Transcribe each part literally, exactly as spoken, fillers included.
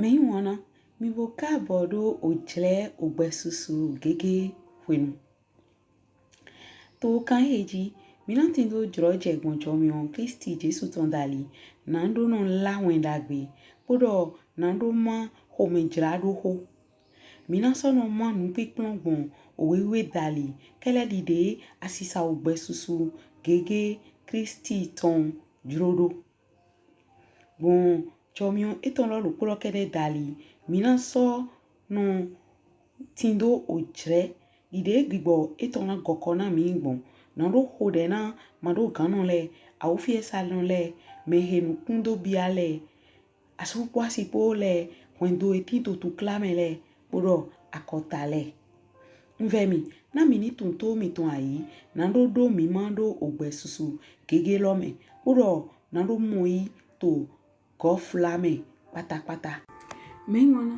Mɛyiwanna, mì bo kaabɔ ɖo ojlɛ ogbɛsusu gege hwenu. To kan ehe ji, mí na tindo jlɔjɛ gbɔn jɔmiɔn Klisti Jesu tɔn dali, na ɖo nɔ lá wɛn ɖagbe, kpoɖɔ na ɖo má xomɛjlaɖoxo. Mí na sɔ nɔ má nupinplɔn gbɔn owe wiwe dali, kɛlɛ ɖiɖe asisa ogbɛsusu gege Klisti tɔn jlo ɖo. Gbɔn jɔmiɔn etɔn lɔ ɖokpo lɔ kɛɖɛ dali, mí na sɔ nɔ tindo ojlɛ ɖiɖe gbigbɔ etɔn na gɔkɔ na mí gbɔn. Na ɖo xoɖɛ na maɖoganɔ lɛ, awufiɛsanɔ lɛ, mɛhe nukun do bia lɛ, asu kpo asi kpo lɛ, hwɛndo he tin to tukla mɛ lɛ, kpoɖɔ akɔta lɛ. Un vɛ mì, na mì ni tunwun to mìtɔn ayi, na ɖo ɖo mí ma ɖo ogbɛsusu gege lɔ mɛ, kpoɖɔ na ɖo mɔyi to gɔfla mɛ kpatakpata. Mɛyiwanna,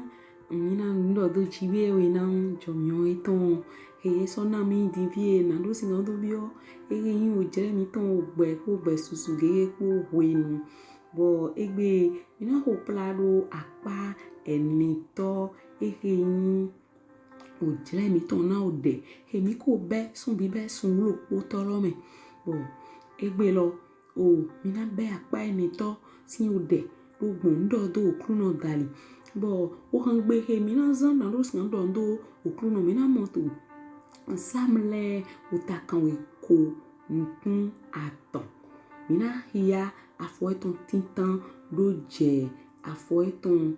mí na nu ɖɔ do ji be we na jɔmiɔn etɔn, he sɔ na mí din vie, na ɖo si na do biɔ, ehe yin ojlɛ mítɔn ogbɛ kpo ogbɛsusu gege kpo hwenu. Bɔ egbe mí na xo kpla ɖo akpa ɛnɛtɔ, ehe yin ojlɛ mítɔn na oɖɛ he mí ko bɛ sɔn bibɛ sunwlokpotɔ lɔ mɛ. Bɔ egbe lɔ, o, mí na bɛ akpa ɛnɛtɔ sin oɖɛ ɖo gbɔn nuɖɔ do Oklunɔ dali. Bɔ ohangbe he mí na zan na ɖo sin ɖɔ do Oklunɔ, mí na mɔ to Sam lɛ ota kanweko nukun atɔn. Mí na hia afɔ etɔn tintan ɖo jɛ afɔ etɔn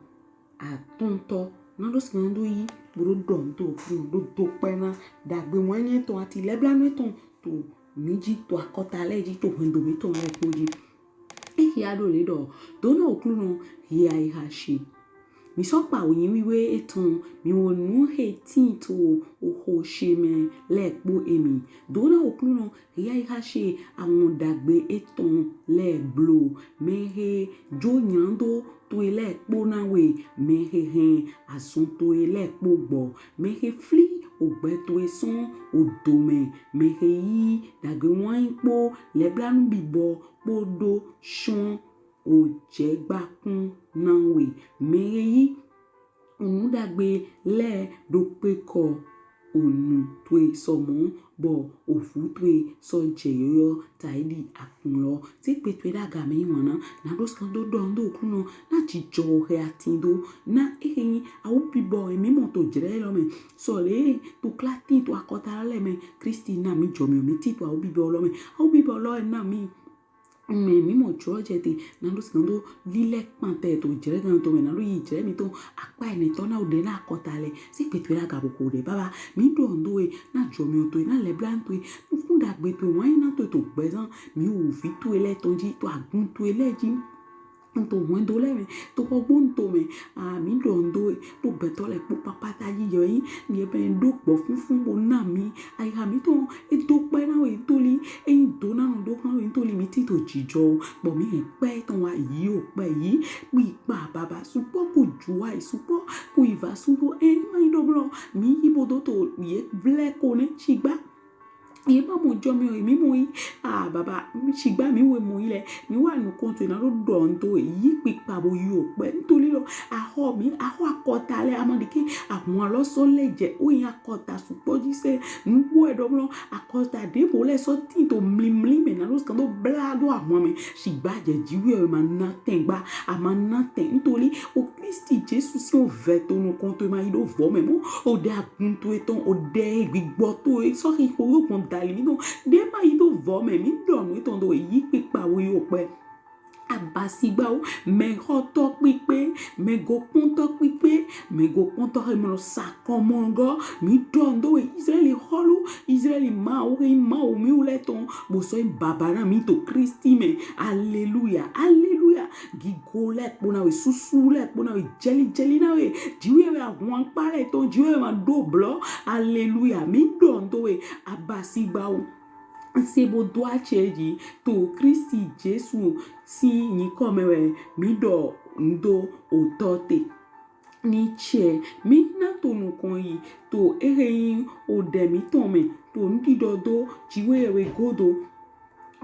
atɔntɔ. Na ɖo sin ɖo yi bo ɖo ɖɔ nu to Oklunɔ, ɖo do kpɛ na ɖagbe wanyɛ tɔn ati lɛblanu etɔn to mí ji, to akɔta lɛ ji, to hwɛndo mítɔn lɛ kpo ji. Ehia ɖo le ɖɔ, do na Oklunɔ, hia eha she. Mí sɔ kpa oyin wiwe etɔn, mì wo nu he tin to oxo she mɛ lɛ kpo emi. Do na Oklunɔ, hia eha she, awɔn ɖagbe etɔn lɛ blo. Mɛhe jo ylando towe lɛ kpo na we, mɛhe hɛn azɔn towe lɛ kpo gbɔ, mɛhe fli ogbɛ towe sɔn odo mɛ, mɛhe yi ɖagbe wanyi kpo lɛblanu bibɔ kpo ɖo shɔn ojɛgbakun na we, mɛhe yi onu ɖagbe lɛ ɖo kpekɔ onu towe sɔ mɔ, bɔ ovu towe sɔ jɛ yɔyɔ taidi akun lɔ. Ti kpe towe ɖaga, mɛyiwanna, na ɖo sin ɖo ɖɔ nu do Oklunɔ, na jijɔ he atin do, na ehe yin awubibɔ he mí mɔ to ojlɛ lɔ mɛ. Sɔ le tukla tin to akɔta lɛ mɛ, Klisti na mí jɔmiɔn, mí tin to awubibɔ lɔ mɛ. Awubibɔ lɔ na mí mɛ mí mɔ jlɔjɛ te, na ɖo sin ɖo lilɛ kpantɛ to ojlɛ gan tɔn mɛ, na ɖo yi ojlɛ mítɔn akpa ɛnɛtɔ na oɖɛ na akɔta lɛ. Si kpe towe ɖaga bo xo oɖɛ baba. Mí ɖɔ nu do we, na jɔmiɔn towe, na lɛblanu towe, nukun ɖagbe towe, wanyina towe to gbɛzan mí ovi towe lɛ tɔn ji, to agun towe lɛ ji, to hwɛndo lɛ mɛ, to xɔgbonu to mɛ. A, mí ɖɔ nu do we, ɖo gbɛtɔ lɛ kpo kpakpata ji yɔ yi, mí bɛ ɖo gbɔ funfun bo na mí. Ayiha mítɔn e do kpɛ na we ntoli, e yin do na nɔ do xlan we ntoli, mí tin to jijɔ, bɔ mí hɛn kpɛ etɔn wa yi o kpɛ yi, kpi kpa baba sukpɔ ko ju wa yi sukpɔ ko yi va su do e ma yi ɖo blɔ, mí yi bo do to ye vlɛ ko nɛ shigba ye ma mɔ jɔmiɔn, mí mɔ yi. A baba, shigba mí we mɔ yi lɛ, mí wa nukɔn towe na ɖo ɖɔ nu do we, yi kpi kpa bo yi o kpɛ ntoli lɔ, axɔ mí, axɔ akɔta lɛ, ama ɖike ahun alɔ sɔ lɛ jɛ o yin akɔta sukpɔ ji sɛ, nugbo e ɖɔ blɔ akɔta ɖe bo lɛ sɔ tin to mlimli mɛ na ɖo sin ɖo bla ɖo ahun mɛ. Shigba jɛ ji we ma na tɛn gba, ama na tɛn ntoli o Klisti Jesu sin ovɛ to nukɔn towe ma yi ɖo vɔ mɛ mɔ, oɖɛ agun towe tɔn, oɖɛ gbigbɔ towe sɔ xixo yo gbɔn dali mí tɔn, ɖe ma yi ɖo vɔ mɛ, mí ɖɔ nu etɔn do we, yi kpi kpa bo yi o kpɛ. Abasigbawo, mɛxɔtɔ kpikpe, mɛgokpɔntɔ kpikpe, mɛgokpɔntɔ he mlɔ sa kɔmɔgɔ, mí ɖɔ nu do we, Izraɛli xɔlu, Izraɛli Mawu he yin Mawu mí wu lɛ tɔn, bo sɔ yin baba na mí to Klisti mɛ. Aleluya, aleluya. Gigo lɛ kpo na we, susu lɛ kpo na we, jɛlijɛli na we, jiwe we ahun akpa lɛ tɔn, jiwe we ma ɖo blɔ. Aleluya, mí ɖɔ nu do we, abasigbawo. Se bo do acɛ ji to Klisti Jesu sin yinkɔ mɛ wɛ mí ɖɔ nu do otɔ te. Ni cɛ mí na to nukɔn yi to ehe yin oɖɛ mítɔn mɛ to nuɖiɖɔ do jiwe we godo.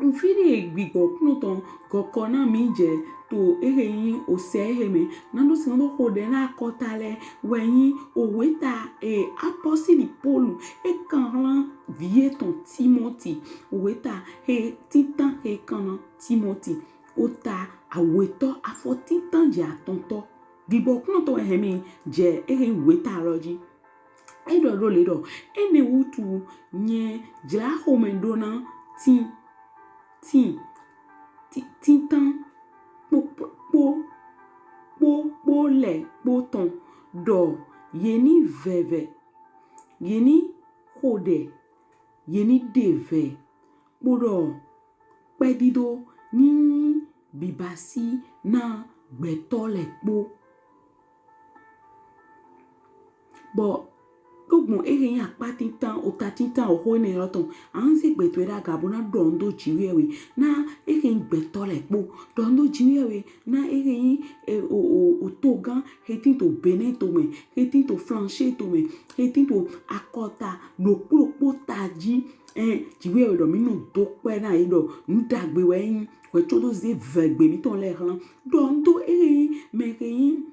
Nfi ɖe gbigbɔ kplɔntɔn gɔkɔ na mi jɛ to ehe nyi osɛ ehe mɛ. Na ɖo si nɔ ɖo xo ɖe na akɔta lɛ wɛ nyi owe ta e apɔsili Pɔlu e kan hlan vi etɔn Timɔti. Owe ta he tintan he kan na Timɔti. Ota awetɔ afɔ tintan jɛ atɔntɔ. Gbigbɔ kplɔntɔn wɛ hɛn mi jɛ ehe nyi owe ta lɔ ji. E ɖɔ ɖo le ɖɔ enɛ wutu nyɛ jla xomɛ ɖo na tin tin ti- tintan kpo kpo kpo kpo lɛ kpo tɔn ɖɔ ye ni vɛvɛ ye ni xo ɖɛ ye ni ɖe vɛ kpoɖɔ kpɛdido ni nyi bibasi na gbɛtɔ lɛ kpo. Bɔ ɖo gbɔn ehe nyi akpa tintan ota tintan oxo enɛ lɔ tɔn. Anze gbɛtɔ ɖe aga bo na ɖɔ nu do jiwe we na ehe nyi gbɛtɔ lɛ kpo. Ɖɔ nu do jiwe we na ehe nyi e, o o o togan he tin to Benin to mɛ, he tin to Flanche to mɛ, he tin to akɔta ɖokpo ɖokpo ta ji. Ɛ jiwe we ɖɔ mi nɔ do kpɛ na ye ɖɔ nu ɖagbe wɛ nyi wɛ tso do ze vɛgbe mitɔn lɛ hlan. Ɖɔ nu do ehe nyi mɛ he nyi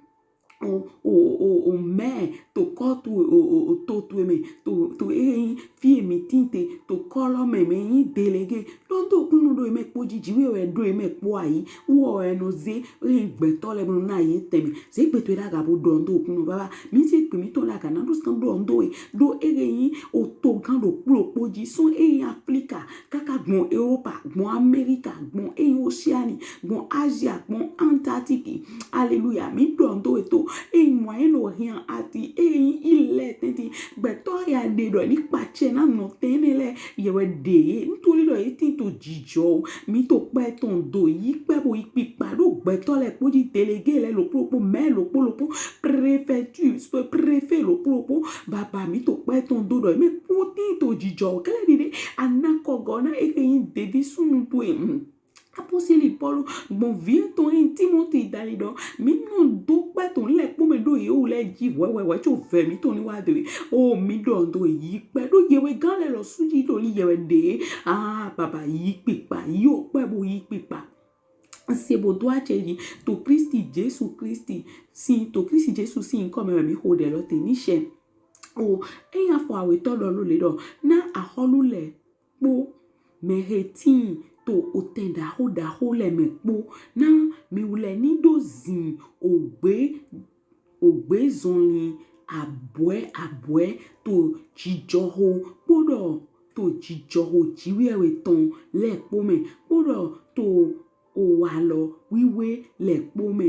o o o o mɛ to kɔ to o o o to to mɛ to to ehe nyi fi mi tin te to kɔ lɔ mɛ mɛ nyi délégué. Ɖɔ nu do kunnu ɖo emɛ kpo ji jiwe wɛ ɖo emɛ kpo ayi wɔ wɛ nɔ ze ehe gbɛtɔ lɛ bo na ye tɛmɛ ze gbɛtɔ ɖe aga bo ɖɔ nu do kunnu baba mi ze kpe mitɔn ɖe aga na ɖo sikan ɖɔ nu do e ɖo ehe nyi o togan ɖokpo ɖokpo ji sɔn ehe nyi Afrika kaka gbɔn Europa gbɔn Amerika gbɔn ehe nyi Oceanie gbɔn Asia gbɔn Antarctique. Alléluia. Mi ɖɔ nu do e to ehe nyi mɔ ye nɔ hian ati ehe nyi ilɛ tɛnti gbɛtɔ ya ɖe ɖɔ ni kpatsɛ na nɔ tɛnɛ lɛ yɛ wɛ ɖe ye ntoli ɖɔ ye tin to jijɔ o. Mi to kpɛ tɔn do yi kpɛ bo yi kpikpa ɖo gbɛtɔ lɛ kpo ji délégué lɛ ɖokpo ɖokpo mɛ ɖokpo ɖokpo préfecture préfet ɖokpo ɖokpo baba mi to kpɛ tɔn do ɖɔ ye mɛ kpo tin to jijɔ o kɛlɛ ɖiɖe ana kɔgɔ na ehe nyi dedi sunu to e. Apɔsili Pɔlu gbɔn vi etɔn nyi Timɔti dali ɖɔ mi nɔ do kpɛ to lɛ kpo mɛ ɖo ye wu lɛ ji wɛwɛwɛ tso vɛ mitɔn ni wa do e o mi ɖɔ nu do yi kpɛ ɖo yɛ wɛ gan lɛ lɔ su ji ɖo li yɛ wɛ ɖe aa baba yi kpikpa yi o kpɛ bo yi kpikpa. Se bo do acɛ ji to Kristi Jesu Kristi sin to Kristi Jesu sin nkɔ mɛ wɛ mi xo ɖɛ lɔ te ni sɛ o eya fɔ awetɔ lɔ lo le ɖɔ na axɔlu lɛ kpo mɛ he tin to otɛn ɖaxo ɖaxo lɛ mɛ kpo na mi wlɛ ni ɖo zin ogbe ogbe zɔnlin abɔɛ abɔɛ to jijɔxo kpoɖɔ to jijɔxo jiwe wɛ tɔn lɛ kpo mɛ kpoɖɔ to owalɔ wiwe lɛ kpo mɛ.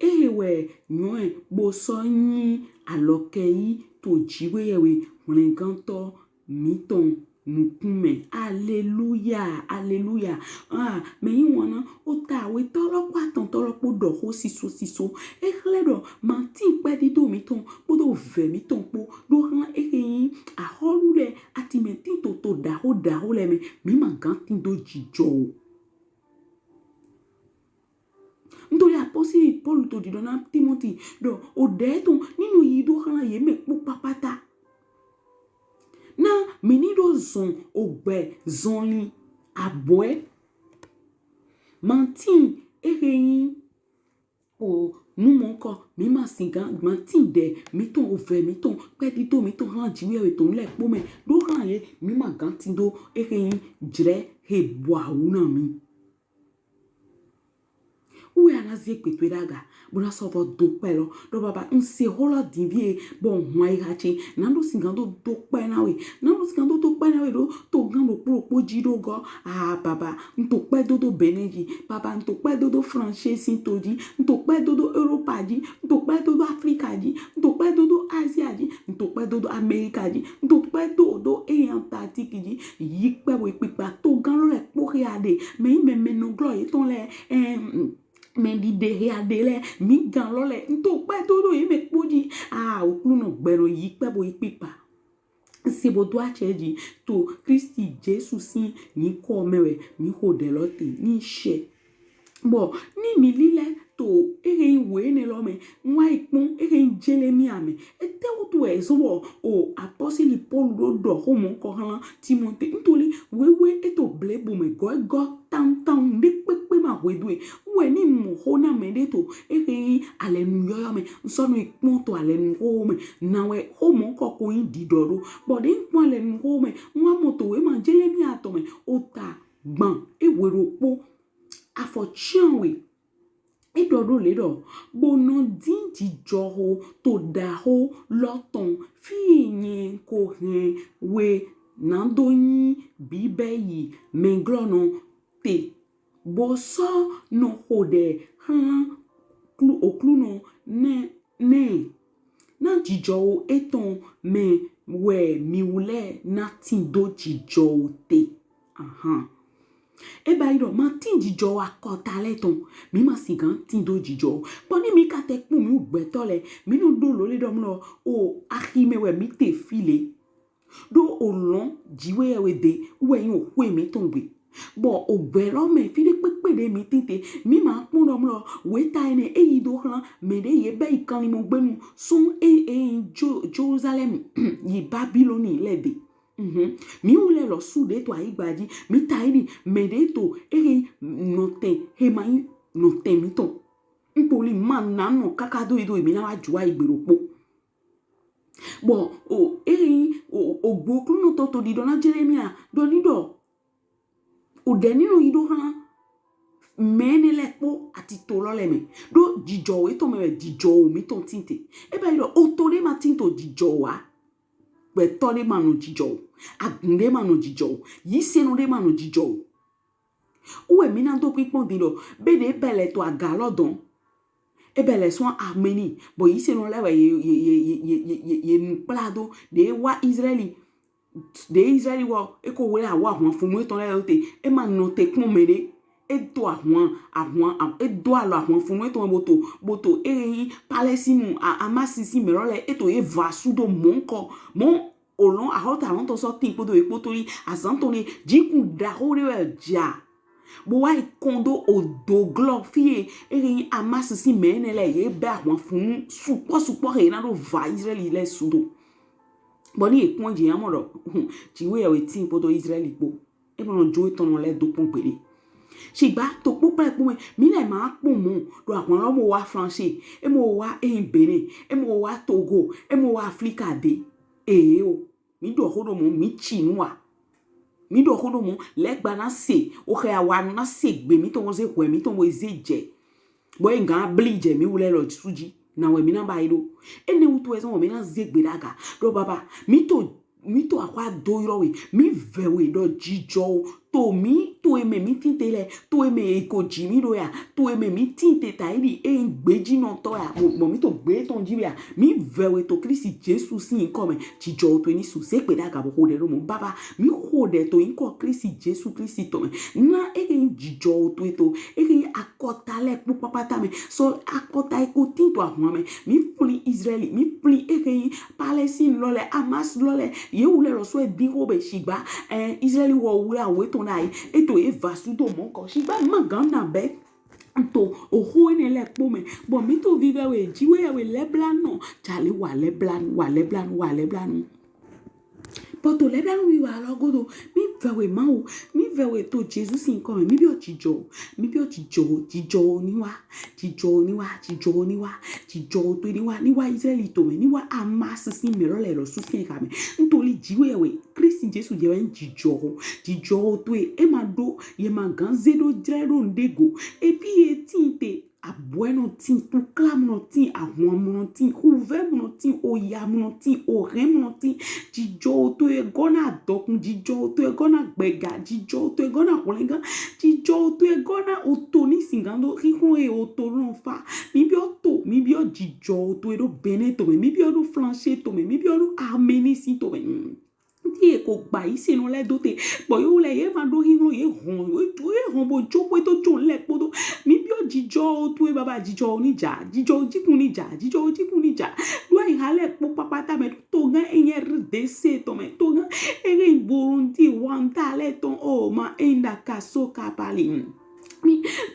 Ehe wɛ nyɔɛ bo sɔ nyi alɔkɛyi to jiwe wɛ hwlɛngantɔ mitɔn nukun mɛ. Alléluia, alléluia. Ah, mɛ yi wɔna o ta awetɔ lɔ kpo atɔntɔ lɔ kpo ɖɔ xo siso siso. E xlɛ ɖɔ ma tin kpɛdido mitɔn kpodo vɛ mitɔn kpo ɖo hlan ehe nyi axɔlu lɛ ati mɛ tin to to ɖaxo ɖaxo lɛ mɛ mi ma gan tin do jijɔ o. Ntoli apɔsili Pɔlu to ɖiɖɔ na Timɔti ɖɔ o ɖɛ tɔn ni nɔ yi ɖo hlan ye mɛ kpo kpakpata. Na mi ni ɖo zɔn ogbɛ zɔnlin abɔɛ. Ma tin ehe nyi o nu mɔnkɔ mi ma sin gan ma tin ɖɛ mitɔn ovɛ mitɔn kpɛdido mitɔn hlan jiwe wɛ tɔn lɛ kpo mɛ ɖo hlan ye mi ma gan tin do ehe nyi jlɛ he bɔ awu na mi. Wɛ a na zi ekpe towe ɖe aga bo na sɔ vɔ do kpɛ lɔ ɖɔ baba n se xo lɔ din vie bɔ n hwan yi ha ce na ɖo sigan do do kpɛ na we na ɖo sigan do do kpɛ na we ɖo to gan ɖokpo ɖokpo ji ɖo gɔ aa baba n to kpɛ do do Benin ji baba n to kpɛ do do Flanche sin to ji n to kpɛ do do Europa ji n to kpɛ do do Afrika ji n to kpɛ do do Asia ji n to kpɛ do do Amerika ji n to kpɛ do do Antarctique ji yi kpɛ bo yi kpikpa to gan lɔ lɛ kpo xia ɖe mɛ yi mɛ mɛ nɔ glɔ yetɔn lɛ ɛn mɛ ɖiɖe xia ɖe lɛ mi gan lɔ lɛ n to kpɛ do do yi mɛ kpo ji aa Oklunɔ gbɛ nɔ yi kpɛ bo yi kpikpa. Se bo do acɛ ji to Kristi Jesu sin nyikɔ mɛ wɛ mi xo ɖɛ lɔ te ni sɛ. Bɔ ni mi lilɛ to ehe nyi we enɛ lɔ mɛ n wa yi kpɔn ehe nyi Jelemia mɛ etɛwutu Wɛ zɔn bɔ o apɔsili Pɔlu ɖo ɖɔ xomɔ kɔ hlan Timɔte ntoli wewe eto blebu mɛ gɔ egɔ tantan ɖe kpekpe ma hwedu e. Wɛ ni mɔ xo na mɛ ɖe to exe yi alɛnu yɔyɔ mɛ nsɔnu ikpɔn to alɛnu xo mɛ na wɛ xomɔ kɔ ko yi ɖiɖɔ ɖo bɔ ɖe nkpɔn alɛnu xo mɛ nwa mɔ to wema Jelemia tɔ mɛ o ta gban ewe ɖokpo afɔ cianwe. E ɖɔ ɖo le ɖɔ bo nɔ din jijɔxo to ɖaxo lɔ tɔn fi nyɛ ko hɛn we nado nyi bibɛ yi mɛglɔnɔ te bo sɔ nɔ xo ɖɛ hlan Oklunɔ nɛ nɛ na jijɔxo etɔn mɛ wɛ miwlɛ na tin do jijɔxo te. Ahan. E ba yi ɖɔ ma tin jijɔ wa kɔta lɛ tɔn mi ma si gan tin do jijɔ kpɔ ni mi ka tɛ kpɔn mi gbɛtɔ lɛ mi nɔ ɖo lo le ɖɔ mlɔ o axi mɛ wɛ mi te fi le ɖo o lɔn jiwe yɛ we de wɛ yin o xwe mi tɔn gbe bɔ o gbɛ lɔ mɛ fi ɖe kpekpe ɖe mi tin te mi ma kpɔn ɖɔ mlɔ weta enɛ e yi do hlan mɛ ɖe ye bɛ yi kanlinmɔ gbenu sɔn e e yin Jerusalem yi Babiloni lɛ de. Mhm. Mi wu lɛ lɔ su ɖe to ayigba ji mi ta yi ni mɛ ɖe to ehe nɔtɛn he ma yi nɔtɛn mi tɔn nkpoli ma na nɔ kaka do yi do mi na wa ju ayi gbe ɖokpo bɔ o ehe o o gbo Oklunɔ tɔ to ɖiɖɔ na Jelemia ɖɔ ni ɖɔ o ɖɛ ni nɔ yi ɖo hlan mɛ ne lɛ kpo ati to lɔ lɛ mɛ ɖo jijɔ o etɔn mɛ wɛ jijɔ o mi tɔn tin te e ba yi ɖɔ o to ɖe ma tin to jijɔ wa gbɛtɔ ɖe ma nɔ jijɔ o agun ɖe ma nɔ jijɔ o yisenɔ ɖe ma nɔ jijɔ o. Wɛ mi na do kpikpɔn di ɖɔ be ɖe bɛ lɛ to aga lɔ dɔn e bɛ lɛ sɔn amɛni bɔ yisenɔ lɛ wɛ ye ye ye ye ye ye ye nu kpla do ɖe wa Israeli ɖe Israeli wɔ e ko wɛ awo ahwan funu etɔn lɛ te e ma nɔ te kpɔn mɛ ɖe e do ahwan ahwan e do alɔ ahwan funu etɔn bo to bo to e yi Palestine a Hamas si mɛ lɔ lɛ e to ye va su do mɔ nkɔ mɔ olɔn ahɔta lɔn tɔ sɔ tin kpodo ye kpoto yi azan tɔn ne jikun ɖaxo ɖe wɛ ja bo wa yi kɔn do odo glɔ fi ye e yi Hamas si mɛ ne lɛ ye bɛ ahwan funu sukpɔ sukpɔ he na ɖo va Israeli lɛ su do. Bɔ ni ekpɔn dzi amɔ ɖɔ hmm, dziwe yɛ wɛ tin kpodo Israeli kpo e mɔ nɔ jo etɔn nɔ lɛ do kpɔn gbeɖe. Shigba to kpokpla kpo mɛ mi lɛ ma kpɔn mɔ ɖo ahwan lɔ mɔ wa France e mɔ wa eyin Benin e mɔ wa Togo e mɔ wa Afrika de ee o mi ɖɔ xo ɖo mɔ mi tsi nu wa mi ɖɔ xo ɖo mɔ lɛ gba na se o xe awa na se gbe mi tɔn ze hwɛ mi tɔn wo ze jɛ bɔ e gan bli jɛ mi wulɛ lɔ su ji na wɛ mi na ba yi ɖo ene wutu wɛ zɔn wɔ mi na ze gbe ɖaga ɖɔ baba mi to mi to axwa do yrɔ we mi vɛ we ɖɔ jijɔ o to mi to emɛ mi tin te lɛ to emɛ eko ji mi ɖo ya to emɛ mi tin te ta yi ɖi e gbeji nɔ tɔ ya bɔ mi to gbe tɔn ji ya mi vɛ we to Kristi Jesu si nkɔ mɛ jijɔ o to eni su ze gbe ɖaga bɔ xo ɖɛ ɖo mɔ baba mi xo ɖɛ to nkɔ Kristi Jesu Kristi tɔ mɛ na e ke jijɔ o to eto e ke akɔta lɛ kpo kpakpata mɛ sɔ akɔta e ko tin to ahwan mɛ mi flin Israeli mi flin e ke Palestine lɔ lɛ Hamas lɔ lɛ ye wulɛ lɔ sɔ e din xo be shigba ɛ Israeli wɔ wulɛ awe tɔn na yi e to e va su do mɔ kɔ shigba ma gan na bɛ to oxo ene lɛ kpo mɛ bɔ mi to vivɛ we ji we we lɛblanu jale wa lɛblanu wa lɛblanu wa lɛblanu bɔ to lɛblanu mi wa lɔ godo mi vɛ we Mawu mi vɛ we to Jesu si nkɔ mɛ mi bi o jijɔ mi bi o jijɔ jijɔ ni wa jijɔ ni wa jijɔ ni wa jijɔ to ni wa ni wa Israeli to mɛ ni wa Hamas si mɛ lɔ lɛ lɔ su si ka mɛ ntoli ji we we Kristi Jesu jɛ wɛ jijɔ jijɔ to e ma ɖo ye ma gan ze ɖo jrɛ ɖo nɖe go ebi ye tin te abɔɛ nɔ tin tukla nɔ tin ahwan nɔ tin xuvɛ nɔ tin oya nɔ tin ohɛn nɔ tin jijɔ to e gɔ na dɔkun jijɔ to e gɔ na gbɛga jijɔ to e gɔ na hwlɛngan jijɔ to e gɔ na oto ni singan do xixlɔ e oto nɔ fa mi bi o to mi bi o jijɔ to e ɖo Benin to mɛ mi bi o ɖo France to mɛ mi bi o ɖo Arménie si to mɛ. Ndi e ko gba yi se nɔ lɛ do te bɔ yo lɛ ye ma ɖo hi nɔ ye hɔn ye hɔn bo jo kpe to jo lɛ kpo do mi bi o jijɔ o to e baba jijɔ o ni ja jijɔ o jikun ni ja jijɔ o jikun ni ja do ayi ha lɛ kpo kpakpata mɛ to gan e nyɛ R D C to mɛ to gan e nyɛ Burundi wanta lɛ tɔn o ma e nda kaso kapali.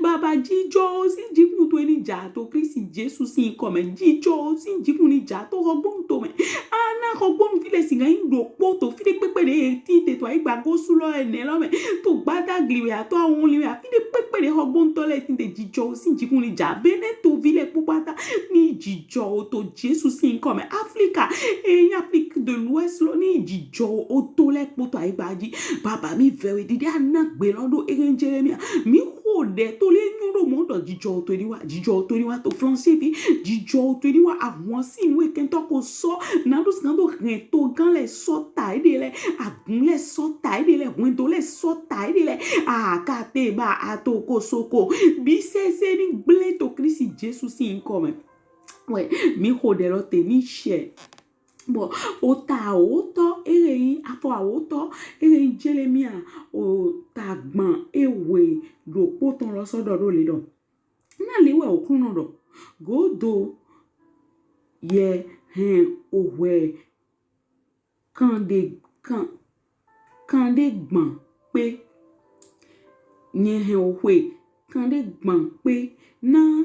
Baba, jijɔ sin jikun towe ni ja to Klisti Jesu sin yinkɔ mɛ. Jijɔ sin jikun ni ja to Xɔgbonu to mɛ. Ana Xɔgbonu fi lɛ sin gan yin ɖokpo to fi ɖe kpekpe ɖe e tin te to ayigba gosu lɔ ɛnɛ lɔ mɛ. To Gbadagli wɛ a, to Awɔnlin wɛ a, fi ɖe kpekpe ɖe Xɔgbonutɔ lɛ tin te, jijɔ sin jikun ni ja. Benɛ tovi lɛ kpokpata ni jijɔ to Jesu sin yinkɔ mɛ. Afrika, e yin Afrique de l'Ouest lɔ, ni jijɔ to lɛ kpo to ayigba ji. Baba, mi vɛ we ɖiɖi ana gbe lɔ ɖo ehen Jeremia. Mi xo ɖɛ to lɛ nyɔ ɖo mɔ ɖɔ jijɔ to ni wa, jijɔ to ni wa to Flansi fi, jijɔ to ni wa ahwan sin nu e kɛntɔ ko sɔ, na ɖo sigan do hɛn togan lɛ sɔ ta eɖe lɛ, agun lɛ sɔ ta eɖe lɛ, hwɛndo lɛ sɔ ta eɖe lɛ, akate ba ato kosoko, bi sese ni gble to Klisti Jesu sin yinkɔ mɛ. Wɛ, mi xo ɖɛ lɔ te ni shɛ. Bɔ ota awotɔ ehe yin, afɔ awotɔ ehe yin Jeremia, ota gban ewe ɖokpo tɔn lɔ sɔ ɖɔ ɖo le ɖɔ: Na le wɛ Oklunɔ ɖɔ: Godo, yɛ hɛn ohwɛ kanɖe kan kanɖe gban kpe. Nyɛ hɛn ohwɛ kanɖe gban kpe na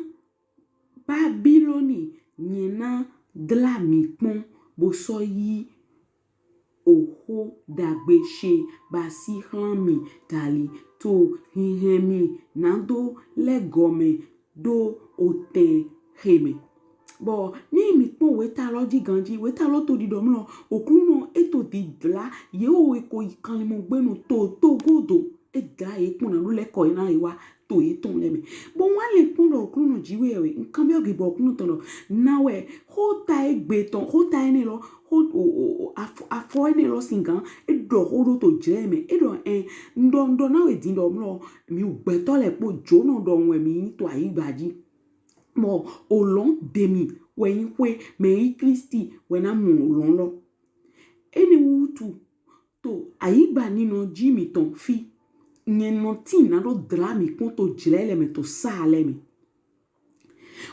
Babiloni, nyɛ na dla mi kpɔn bo sɔ yi oxo ɖagbe she basi xlan mi dali to hinhɛn mi nado lɛgɔmɛ ɖo otɛn he mɛ. Bɔ ni mi kpɔn weta lɔ ji ganji, weta lɔ to ɖiɖɔ mlɔ, Oklunɔ e to didla ye o e ko yi kanlinmɔgbenu to to godo, e dla ye kpɔn nado lɛkɔ ye na ye wa to yetɔn lɛ mɛ. Bɔ wa le kpɔn ɖɔ Oklunɔ ji wɛ wɛ, nkan bi ogi bɔ Oklunɔ tɔn ɖɔ: Na wɛ xota egbe tɔn, xota enɛ lɔ, xo o o o afɔ, afɔ enɛ lɔ sin gan e ɖɔ xo ɖo to jlɛ mɛ, e ɖɔ ɛ, n ɖɔ n ɖɔ na we din ɖɔ mlɔ, mi gbɛtɔ lɛ kpo jonɔ ɖɔ wɛ mi yin to ayigba ji. Mɔ olɔn de mi wɛ yin xwe mɛ yi Klisti wɛ na mɔ olɔn lɔ. Enɛ wutu to ayigba ninɔ ji mitɔn fi, nyɛ nɔ tin nado dla mi kpɔn to jlɛ lɛ mɛ, to sa lɛ mɛ.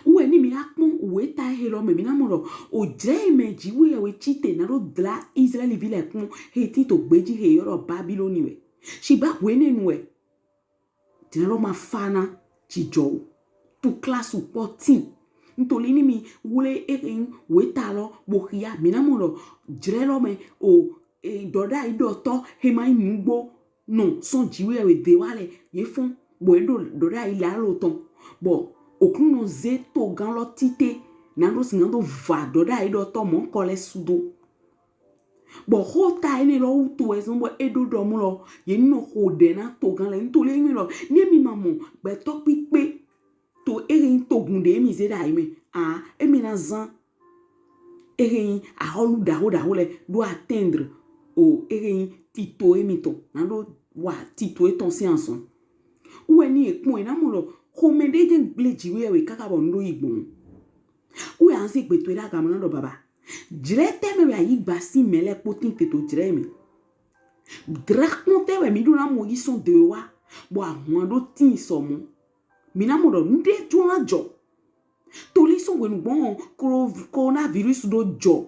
Wɛ ni mi na kpɔn weta he lɔ mɛ, mi na mɔ ɖɔ o jlɛ mɛ ji wɛ wɛ ci te nado dla Islaɛli vi lɛ kpɔn he tin to gbeji he yɔ ɖɔ Babiloni wɛ. Shigba hwenɛnu wɛ jlɛ lɔ ma fa na jijɔ o. Tukla sukpɔ tin. Ntoli ni mi wle ehe weta lɔ bo xia, mi na mɔ ɖɔ jlɛ lɔ mɛ o, e, ɖɔɖai ɖɔtɔ he ma yin nugbo nɔ sɔn ji wɛ wɛ de wa lɛ, ye fɔn bɔ e ɖo ɖɔɖai lalo tɔn. Bɔ Oklunɔ ze togan lɔ tite nado sigan do va ɖɔɖai ɖɔtɔ mɔnkɔ lɛ sudo. Bɔ xota enɛ lɔ wutu wɛ zɔn bɔ e ɖo ɖɔ mlɔ ye nɔ xo ɖɛ na togan lɛ. Ntoli enyi lɔ, ni mi ma mɔ gbɛtɔ kpikpe to ehe yin togun ɖe mi ze ɖe ayi mɛ a, emi na zan ehe yin ahɔlu ɖaho ɖaho lɛ ɖo atteindre o ehe yin tito emitɔn, nado wa tito etɔn sin azɔn. Wɛ ni e kpɔn e na mɔ ɖɔ xomɛ ɖe jɛn gble ji wɛ wɛ kaka bɔ nu ɖo yi gbɔn. Wɛ an ze gbe towe ɖe aga mɔ na ɖɔ baba, jlɛ tɛ mɛ wɛ ayigba sin mɛ lɛ kpo tin te to jlɛ mɛ? Dlakpɔn tɛ wɛ mi ɖo na mɔ yi sɔn de wa bɔ ahwan ɖo tin sɔ mɔ? Mi na mɔ ɖɔ nuɖe jlo na jɔ. Toli sɔn hwenu gbɔn coronavirus ɖo jɔ,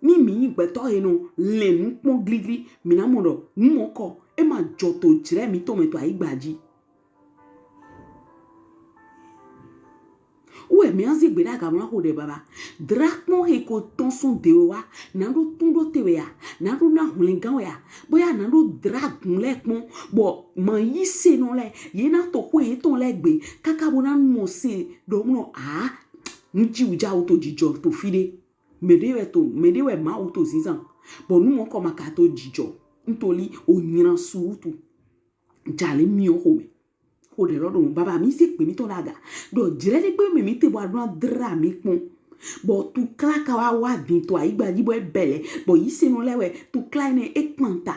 ni mi yin gbɛtɔ he nɔ lɛn nu kpɔn gligli, mi na mɔ ɖɔ nu mɔnkɔ e ma jɔ to jlɛ mitɔn mɛ to ayigba ji. Wɛ mi an ze gbe ɖe aga mɔ na xo ɖɛ baba. Dlakpɔn he ko tɔn sɔn de wɛ wa, nado tun ɖo te wɛ ya, nado na hwlɛngan wɛ ya, boya nado dlagun lɛ kpɔn, bɔ ma yi se nɔ lɛ, ye na to xwe yetɔn lɛ gbe kaka bo na mɔ se ɖɔ mlɔ a, nu ji wu ja wu to jijɔ to fi ɖe. Mɛ ɖe wɛ to, mɛ ɖe wɛ Mawu to zinzan, bɔ nu mɔnkɔ ma ka to jijɔ. Ntoli o nyina su wutu. Jale mi o xomɛ. Xo ɖɛ lɔ ɖo mɔ baba, mi se gbe mitɔn ɖe aga ɖɔ jlɛ ɖe gbe mɛ mi te bɔ a ɖo na dla mi kpɔn. Bɔ tukla ka wa wa din to ayigba ji bɔ e bɛlɛ, bɔ yi se nɔ lɛ wɛ tukla enɛ e kpanta.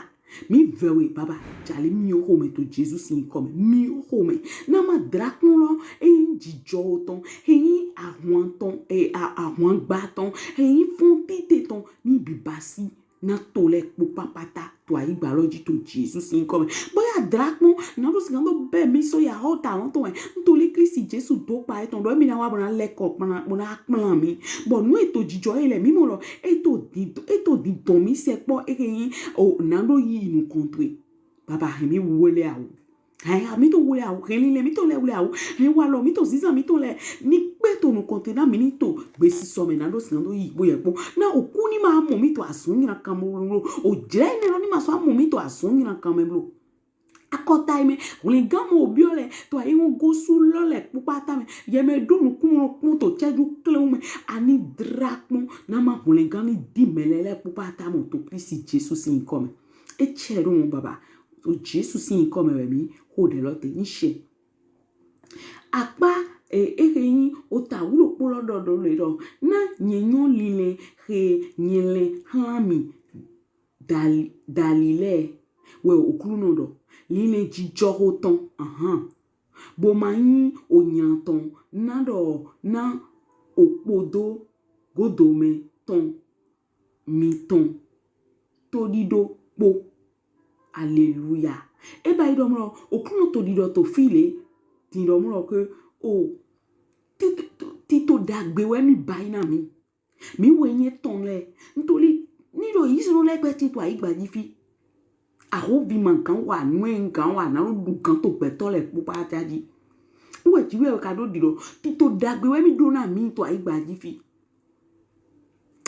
Mi vɛ we baba, jale mi o xomɛ to Jesu sin yinkɔ mɛ, mi o xomɛ. Na ma dlakpɔn lɔ, e yin jijɔ tɔn, e yin ahwan tɔn, e a, ahwan gba tɔn, e yin fɔn tite tɔn, ni bi basi na to lɛ kpo kpakpata to ayigba lɔ ji to Jesu sin yinkɔ mɛ. Boya dlakpɔn nado sigan do bɛ mi sɔ ya xota lɔ tɔn wɛ. Ntoli Klisti Jesu do kpa etɔn ɖɔ emi na wa bo na lɛkɔ kplan, bo na kplan mi. Bɔ nu e to jijɔ e lɛ mi mɔ lɔ, e to di, e to didɔn mi sɛ kpɔ ehe yin o nado yi nukɔn towe. Baba hɛn mi wele awu. Aya mi to wule awu, heli le mi to le wule awu, he wa lo mi to ziza mi to le. Ni pe to nu konte na mi ni to gbe si so me na do si na do yi gbo ye gbo. Na oku ni ma mo mi to asun nyina kan mo lo. O jre ne lo ni ma so mo mi to asun nyina kan me lo. Akɔta yi me, hwlɛngan mɔ obiɔ lɛ, to ayi ŋu gosu lɔ lɛ kpukpata me. Yɛ me ɖo nukumu lɔ kpɔn to cɛju klewu me. Ani dra kpɔn na ma hwlɛngan ni di mɛ lɛ lɛ kpukpata mɔ to Kristi Jesu si nyikɔ me. Etsɛ ɖo mɔ baba. To Jesu si nyikɔ me wɛ mi xo ɖe lɔ te ni shɛ. Akpa e ehe nyi ota wulo kpolɔ ɖɔɖɔ le ɖɔ na nye nyɔ lile he nye le hlan mi dali dali lɛ wɛ oklunɔ ɖɔ lile jijɔ ho tɔn ahan bo ma nyi onya tɔn na ɖɔ na okpodo godomɛ tɔn mi tɔn to ɖiɖo kpo. Aleluya. E ba yi ɖɔ mlɔ oklunɔ to ɖiɖɔ to fi le ti ɖɔ mlɔ ke o tito dagbe wɛ mi ba yi na mi. Mi wɛ nye tɔn lɛ ntoli ni ɖo Israel lɛ gbɛ tito ayi gba ji fi. Aho vi ma gan wa nue gan wa na ɖo ɖu gan to gbɛtɔ lɛ kpukpata ji. Wɛ ti wɛ ka ɖo ɖiɖɔ tito dagbe wɛ mi ɖo na mi to ayi gba ji fi.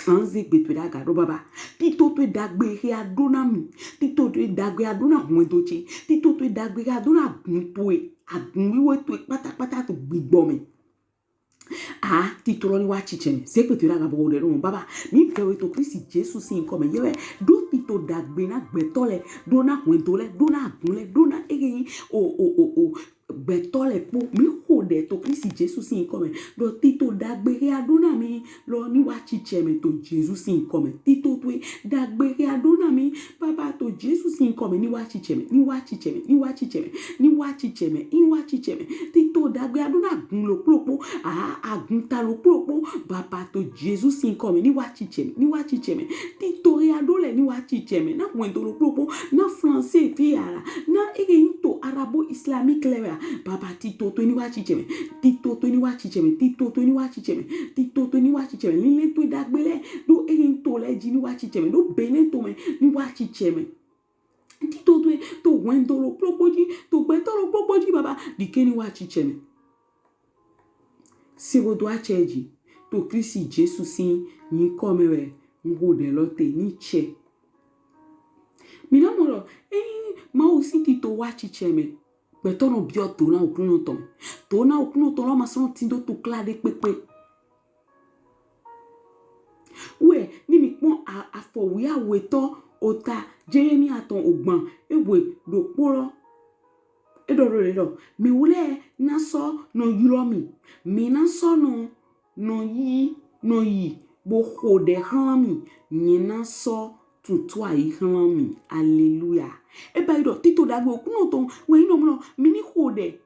Anze gbe to ɖaga ɖo baba. Tito to dagbe he a ɖo na mi. Tito to dagbe a ɖo na hwɛndo ce. Tito to dagbe a ɖo na agun to e agun wiwe to e kpatakpata to gbigbɔ me. A tito lɔ ni wa tsitsɛ me. Ze gbe to ɖaga bɔ wo ɖe ɖo baba. Mi vɛ we to Kristi Jesu si nyikɔ me yɛ wɛ ɖo tito dagbe na gbɛtɔ lɛ ɖo na hwɛndo lɛ ɖo na agun lɛ ɖo na eye o o o o gbɛtɔ lɛ kpo mi xo ɖe to Kristi Jesu si nyikɔ me ɖo tito dagbe he a ɖo na mi lɔ ni wa tsitsɛ me to Jesu si nyikɔ me tito to dagbe he a ɖo na mi baba to Jesu si nyikɔ me ni wa tsitsɛ me ni wa tsitsɛ me ni wa tsitsɛ me ni wa tsitsɛ me ni wa tsitsɛ me tito dagbe a ɖo na agun lo kplo kpo a agun ta lo kplo kpo baba to Jesu si nyikɔ me ni wa tsitsɛ me ni wa tsitsɛ me tito he a ɖo lɛ ni wa tsitsɛ me na hwɛndo lo kplo kpo na français fi ara na ege yin to arabo islamique lɛ wɛ a baba tito to ni wa tsitsɛ me tito to ni wa tsitsɛ me tito to ni wa tsitsɛ me tito to ni wa tsitsɛ me lile to dagbe lɛ ɖo ege yin to lɛ ji ni wa tsitsɛ me ɖo Benin to me ni wa tsitsɛ me tito to to hwɛndo lo kplo kpo ji to gbɛtɔ lo kplo kpo ji baba ɖike ni wa tsitsɛ me. Siwo do atsɛ dzi to Kristi Jesu si nyikɔ me wɛ ŋgo ɖe lɔ te ni tsɛ. Mi na mɔ lɔ eyi Mawu si tito wa tsitsɛ me gbɛtɔ nɔ biɔ to na okunɔ tɔn to na okunɔ tɔn lɔ ma sɔ ti do to kla ɖe kpekpe. Wɛ ni mi kpɔn afɔ wiawetɔ ota Jeremia tɔn ogban ewe ɖokpo lɔ eɖɔ ɖo ɖe ɖɔ mi wlɛ na sɔ nɔ ylɔ mi mi na sɔ nɔ nɔ yi nɔ yi bo xo ɖe xlan mi nye na sɔ tuntun ayi xlan mi. Aleluya. Eba yi ɖɔ tito dagbe okunɔ tɔn wɛ yi nɔ mlɔ mi ni xo ɖe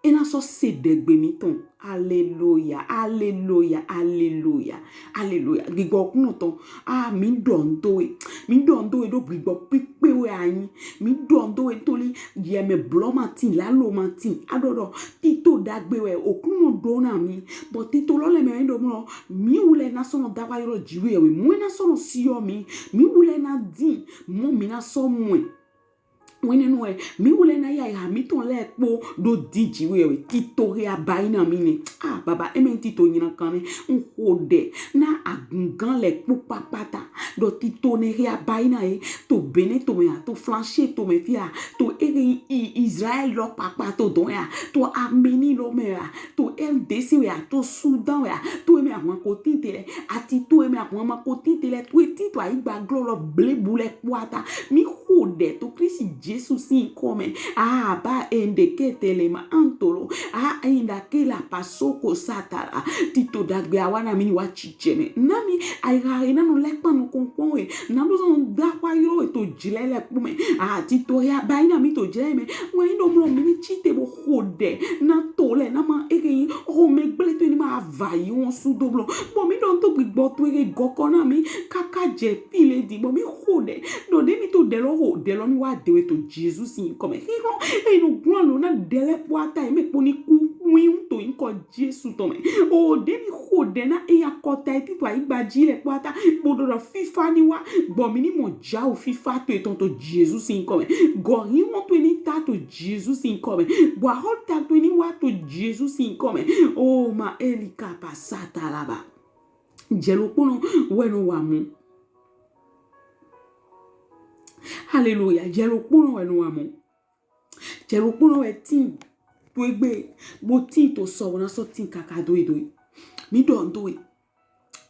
ena sɔ se ɖegbe mi tɔn. Aleluya, aleluya, aleluya, aleluya. Gbigbɔ kunɔ tɔn. Ah, mi ɖɔ ŋdo e. Mi ɖɔ ŋdo e ɖo gbigbɔ kpikpe wɛ anyi. Mi ɖɔ ŋdo e ntoli yɛ me blɔ ma tin, lalo ma tin. Aɖɔ ɖɔ tito dagbe wɛ okunɔ ɖo na mi. Bɔ tito lɔ lɛ mɛ ɖo mlɔ mi wulɛ na sɔnɔ dawa yɔrɔ jiwe wɛ. Mu na sɔnɔ siyɔ mi. Mi wulɛ na din. Mu mi na sɔ mɔɛ. Wene nu ɛ mi wulɛ na ya ya mi tɔn lɛ kpo ɖo di ji wɛ wɛ tito he a ba yi na mi nɛ. Ah baba eme tito nyina kan nɛ n xo ɖɛ na agungan lɛ kpo kpakpata ɖɔ tito nɛ he a ba yi na ye to Benin to mɛ ya to Flanche to mɛ fia to ere Israel lɔ kpakpa to dɔn ya to Arménie lɔ mɛ ya to L D C wɛ ya to Soudan wɛ ya to eme ahwan ko tite lɛ ati to eme ahwan ma ko tite lɛ to eti to ayigba glɔ lɔ blebu lɛ kpata mi xo ɖɛ to Kristi Jesu si kɔmɛ. Ah ba ende ke tele ma antolo. Ah enda ke la pasoko satala. Tito dagbe awa na mi ni wa tsitsɛ mɛ. Na mi ayiha he na nɔ lɛ kpanu kɔnkɔn we. Na do sɔn da wa yɔ to jilɛ lɛ kpɔmɛ. Ah tito ya ba yi na mi to jilɛ mɛ. Wɛ yi do mlɔ mi ni tsite bo xo ɖɛ na to lɛ na ma eke yi xo mɛ gble to ni ma va yi wɔn su do mlɔ. Bɔ mi dɔn to gbigbɔ to eke gɔkɔ na mi kaka jɛ fi le di bɔ mi xo ɖɛ. Dɔ de mi to ɖɛ lɔ xo Xo ɖɛ lɔ ni wa de we to Jesu sin yinkɔ mɛ. Xixlɔ eyi nɔ gblɔ lo na ɖɛ lɛ kpɔ ata yi mɛ kpo ni ku win to yinkɔ Jesu tɔn mɛ. O ɖe ni xo ɖɛ na eya kɔta yi tito ayigba ji lɛ kpɔ ata kpo ɖo ɖɔ fifa ni wa gbɔ mi ni mɔ ja o fifa to etɔn to Jesu sin yinkɔ mɛ. Gɔ hinhɔn to ni ta to Jesu sin yinkɔ mɛ. Bɔ ahɔta to ni wa to Jesu sin yinkɔ mɛ. O ma eli kapa sata laba. Jɛlokponɔ wɛ nɔ wa mu. Haleluya. Jɛlokponɔ wɛ nɔ wa mu. Jɛlokponɔ wɛ tin to egbe bo tin to sɔ bo na sɔ tin kaka do e do e. Mi dɔ do e.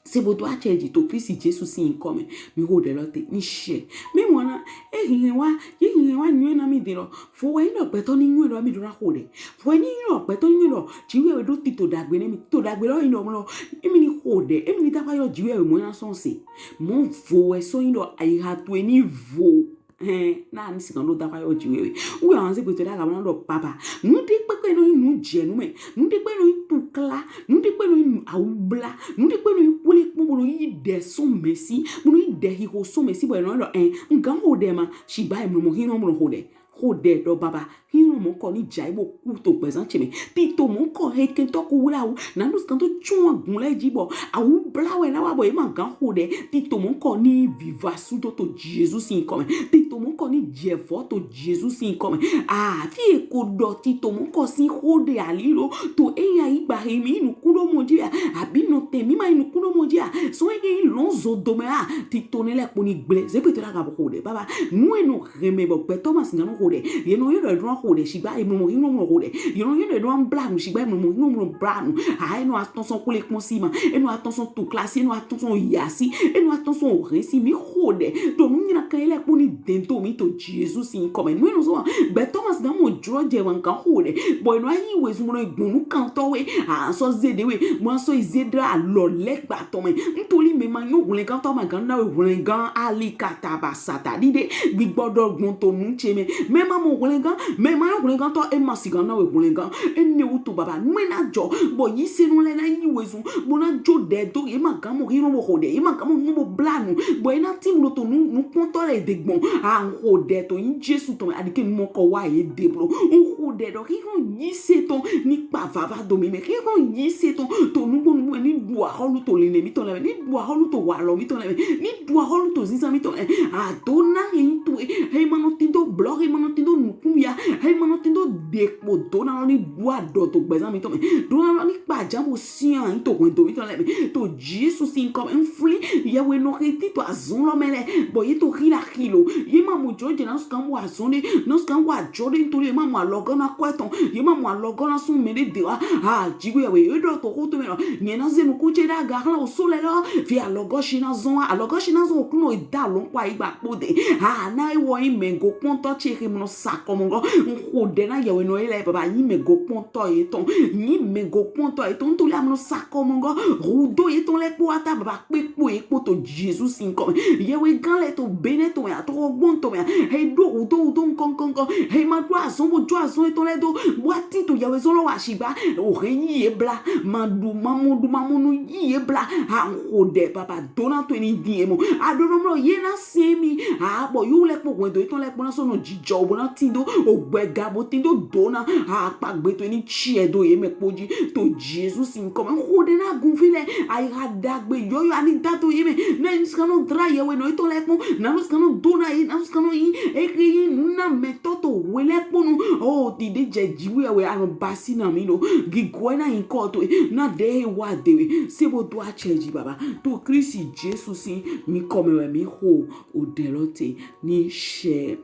Se bo do acɛ ji to Kristi Jesu sin yinkɔ mɛ. Mi xo ɖɛ lɔ te ni sɛ. Mi mɔ na e hinhɛn wa, ye hinhɛn wa nyɔ na mi de lɔ. Fo wɛ yin dɔ gbɛtɔ ni nyɔ dɔ mi do na xo ɖɛ. Fo wɛ ni nyɔ dɔ gbɛtɔ ni nyɔ dɔ Jiwheyɛwhe ɖo tito dagbe ne mi. Tito dagbe lɔ yin dɔ mɔ lɔ emi ni xo ɖɛ, emi ni dafa yɔ Jiwheyɛwhe mɔ na sɔn se. Mɔ vo wɛ sɔ yin dɔ ayiha to e ni vo. Hɛn na ni sigan ɖo dafa yɔ Jiwheyɛwhe. Wu ya wanze gbɛtɔ ɖe aga mɔ na dɔ papa. Nu ɖe kpekpe nɔ yin nu jɛ nu mɛ. Nu ɖe kpe nɔ yin tukla. Nu ɖe kpe nɔ yin awubla. Nu ɖe kpe nɔ yin kule kpɔn bo nɔ yi ɖɛ sɔn mɛ si. Bo nɔ yi ɖɛ xixo sɔn mɛ si bɔ e nɔ dɔ ɛn n gan xo ɖɛ ma. Sigba e mlɔ mɔ hinhɔn mlɔ xo ɖɛ. Xo ɖɛ dɔ baba. Hinhɔn mɔ kɔ ni ja yi bo ku to gbɛzan ce mɛ. Tito mɔ kɔ he kɛntɔ ko wla wu. Na nu sigan to tun agun lɛ ji bɔ awubla wɛ na wa bɔ e ma gan xo ɖɛ. Tito mɔ kɔ ni viva sudo to Jesu sin yinkɔ mɛ. Tito mɔ kɔ ni jɛ vɔ to Jesu sin yinkɔ mɛ. Ah, fi e ko dɔ Tito mɔ kɔ sin xo ɖɛ ali lo to eya yi gba he mi nukun ɖo mɔ ji a. Abi nɔ te mi ma yi nukun ɖo mɔ ji a. So e ke yi lɔn zo do mɛ a. Tito ne lɛ kpo ni gble. Ze gbɛtɔ ɖe aga bo xo ɖɛ baba. Nu e nɔ hɛn mɛ bɔ gbɛtɔ ma sigan nɔ xo ɖɛ. Ye nɔ yɔ dɔ e ɖo na xo ɖɛ. Sigba e mlɔ mɔ hinhɔn mlɔ xo ɖɛ. Ye nɔ yɔ dɔ e ɖo na bla nu. Sigba e mlɔ mɔ hinhɔn mlɔ bla nu. A e nɔ atɔn sɔn kule kpɔn si ma. E nɔ atɔn sɔn tukla si. E nɔ atɔn sɔn ya si. E nɔ atɔn sɔn ohe si. Mi xo ɖɛ. Dɔ nu nyina kan ye lɛ kpo ni dɛn to mi to Jesu sin yinkɔ mɛ. Nu e nɔ sɔ gbɛtɔ ma sigan mɔ jlo jɛ wa n gan xo ɖɛ. Bɔ e nɔ ayi wezun mɔ nɔ gbɔn nu kantɔ we. A sɔ ze ɖe we. Mɔ sɔ yi ze ɖe alɔ lɛ gbatɔ mɛ. Ntoli mɛ ma nyɔ hwlɛngantɔ ma gan na we hwlɛngan ali kata ba sata ɖiɖe. Gbigbɔ dɔ gbɔn to nu ce mɛ. Mɛ ma mɔ hwlɛngan, mɛ ma nyɔ hwlɛngantɔ e ma sigan na we hwlɛngan. E ne wu to baba nu e na jɔ. Bɔ yi se nu lɛ na yi wezun. Bo na jo ɖɛ do ye ma gan mɔ hinhɔn bo xo ɖɛ. Ye ma gan mɔ nu bo bla nu. Bɔ ye na ti mlɔ to nu nukpɔntɔ lɛ de gbɔn. A n xo ɖɛ to yin Jesu tɔn mɛ. Adike nu mɔ kɔ wa ye de blo. N xo ɖɛ dɔ hinhɔn yi se tɔn ni kpa vava do mi mɛ. Hinhɔn yi se tɔn to nugbo nugbo mɛ ni ɖu ahɔlu to linɛ mitɔn lɛ mɛ. Ni ɖu ahɔlu to walɔ mitɔn lɛ mɛ. Ni ɖu ahɔlu to zinzan mitɔn lɛ. A do na he yin to e. He ma nɔ tin do blɔ, he ma nɔ tin do nukun ya. He ma nɔ tin do ɖe kpo do na lɔ ni ɖu adɔ to gbɛzan mitɔn mɛ. Do na lɔ ni kpa ja bo sian yin to hwɛndo mitɔn lɛ mɛ. To Jesu sin yinkɔ mɛ n fli. Yɛwhenɔ he tin to azɔn lɔ mɛ lɛ. Bɔ ye to hila hilo. Ye ma mɔ jlo jɛ na sigan wa azɔn ɖe. Na sigan wa ajɔ ɖe ntoli ye ma mɔ alɔgɔ na kɔ etɔn. Ye ma mɔ alɔgɔ na sɔn mɛ ɖe de wa. A Jiwheyɛwhe ye dɔ to xo to mɛ lɔ. Nyɛ na ze nukun ce ɖe aga hlan oso lɛ lɔ. Fi alɔgɔ si na zɔn wa. Alɔgɔ si na zɔn Oklunɔ e da lɔn kɔ ayigba kpo de. A na e wɔ yin mɛ go kpɔntɔ ce he mɔ nɔ sa kɔmɔgɔ. N xo ɖɛ na yɛwhenɔ ye lɛ baba yin mɛ go kpɔntɔ ye tɔn. Yin mɛ go kpɔntɔ ye tɔn. Ntoli a mɔ nɔ sa kɔmɔgɔ. Hudo ye tɔn lɛ kpo ata baba kpe kpo ye kpo to Jesu sin yinkɔ mɛ. Yɛwhegan lɛ to Benɛ tɔn mɛ a, to Xɔgbɔn tɔn mɛ a. He ɖo hudo hudo nkɔnkɔnkɔ. He ma ɖo azɔn bo jo azɔn etɔn lɛ do. Bo a tin to yɛwhezɔn lɔ wa sigba. O he yi ye bla. Ma ɖu ma mɔ ɖu ma mɔ nu yi ye bla. A n xo ɖɛ baba do na to e ni din ye mɔ. A ɖo nɔ mlɔ ye na se mi. A bɔ yo lɛ kpo hwɛndo etɔn lɛ kpo na sɔ nɔ jijɔ bo na tin do. O gbɛ ga bo tin do do na. A kpa gbe to e ni ciɛ do ye mɛ kpo ji. To Jesu sin yinkɔ mɛ n xo ɖɛ na gunvi lɛ. Ayiha dagbe yɔyɔ a ni da to ye mɛ. Na nu sigan nɔ dla yɛwhenɔ etɔn lɛ kpɔn. Na nu sigan nɔ do na ye. Na nu sigan nɔ yin. E he yin nu na mɛtɔ to hwe lɛ kponu. O dide jɛ Jiwheyɛwhe a nɔ basi na mi lo. Gigo e na yinkɔ to e. Na ɖe he wa de we. Se bo do acɛ ji baba. To Kristi Jesu sin yinkɔ mɛ wɛ mi xo o ɖɛ lɔ te ni sɛ.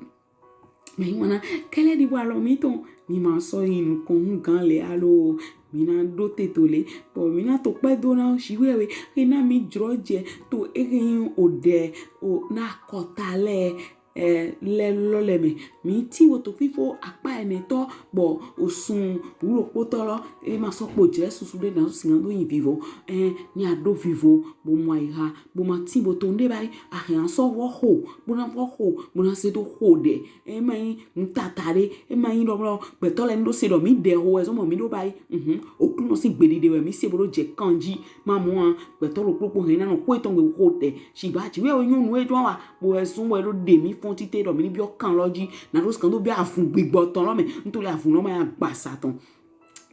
Mɛ ŋwana kɛlɛ ɖi bɔ alɔ mitɔn mi ma sɔ yi nukɔn hugan lɛ alo mi na ɖo te to le bɔ mi na to kpɛ do na Jiwheyɛwhe he na mi jlo jɛ to e he yin o ɖɛ o na akɔta lɛ ɛ lɛ lɔ lɛ mɛ. Mi tin bo to fifo akpa ɛnɛtɔ bɔ osun wulokpotɔ lɔ e ma sɔ kpo jɛ susu ɖe na sigan do yin vivo ɛ ni a ɖo vivo bo mɔ ayiha bo ma tin bo to nuɖe ba yi a hɛn a sɔ wɔ xo bo na wɔ xo bo na se do xo ɖɛ. E ma yin nu tata ɖe. E ma yin ɖɔ mlɔ gbɛtɔ lɛ ni ɖo se ɖɔ mi ɖɛ xo wɛ zɔn mɔ mi ɖo ba yi. Mhm. Oklunɔ sin gbeɖiɖe wɛ mi se bo ɖo jɛ kanji. Ma mɔ a gbɛtɔ ɖokpo ɖokpo hɛn na nɔ xo etɔn gbe xo ɖɛ. Sigba Jiwheyɛwhe nyɔ nu e ɖo wa bo wɛ zɔn wɛ ɖo ɖe mi fɔn tite ɖɔ mi ni biɔ kan lɔ ji, na ɖo sikan do biɔ avun gbigbɔ tɔn lɔ mɛ, n to lɛ avun lɔ ma ya gbasa tɔn.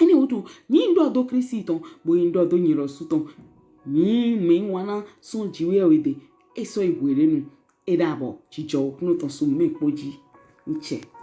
Ene wutu, nyi n ɖɔ do Klisti tɔn, bo nyi n ɖɔ do nyi lɔ su tɔn. Mi mi wana sɔn jiwe we de, e sɔ yi hwe ɖe nu, e ɖa bɔ jijɔ wo kuno tɔn su mi kpo ji. N cɛ.